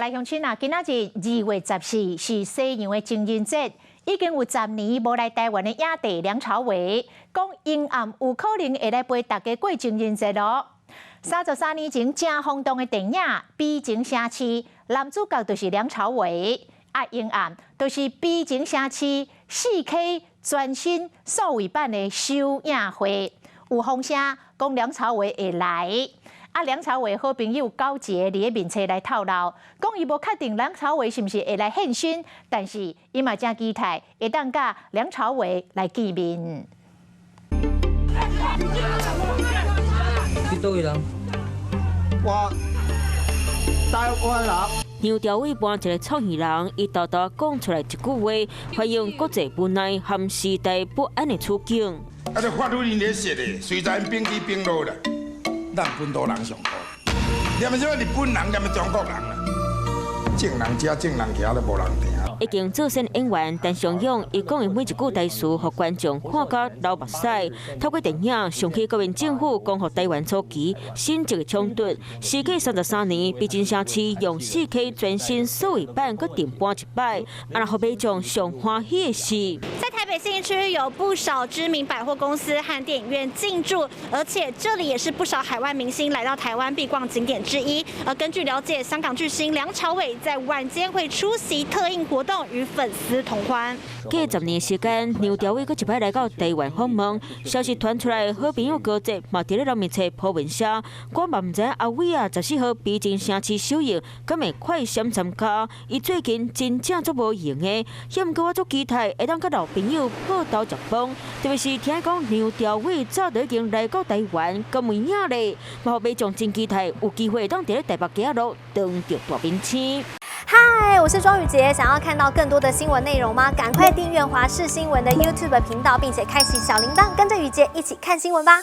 來鄉親啊，今仔日2月14是西洋的情人節，已經有10年無來台灣的影帝梁朝偉，講陰暗有可能會來陪大家過情人節囉。33年前誠轟動的電影《悲情城市》，男主角就是梁朝偉，啊，陰暗就是《悲情城市》4K 全新數位版的首映會，有風聲講梁朝偉會來。啊，梁朝偉好朋友高捷佇咧面冊來透露，講伊無確定梁朝偉是毋是會來現身，但是伊嘛誠期待會當佮梁朝偉來見面。你佗位人？我台灣人。梁朝偉扮一个創意人，伊沓沓講出來一句話，反映國際無奈和時代不安的處境。啊，這法律恁咧說的，隨在兵起兵落啦。咱本土人上好，連什麼日本人，連中國人啦，眾人食眾人徛都無人聽。已經做成演員陳松勇，伊講的每一句台詞，予觀眾看甲流目屎。透過電影，想起國民政府光復台灣初期新竹的衝突。時隔33年，悲情城市用4K 全新數位版閣重播一擺，啊，予民眾上歡喜的是，在台北信義區有不少知名百貨公司和電影院進駐，而且這裡也是不少海外明星來到台灣必逛景點之一。而根據了解，香港巨星梁朝偉在晚間會出席特映活動，與粉絲同歡。過10年時間，梁朝偉閣一擺來到台灣訪問，消息傳出來，好朋友高捷嘛佇咧人面冊 po 文寫，我嘛毋知阿偉啊，14號悲情城市首映，敢會快閃參加？伊最近真正足無閒的，毋過我足期待會當佮老朋友抱頭食飯，特別是聽講梁朝偉早就已經來到台灣，閣有影咧，嘛予民眾真期待有機會會當佇咧台北街仔路當著大明星。嗨，我是莊宇傑，想要看到更多的新聞內容嗎？趕快訂閱華視新聞的 YouTube 頻道，並且開啟小鈴鐺，跟着宇傑一起看新聞吧。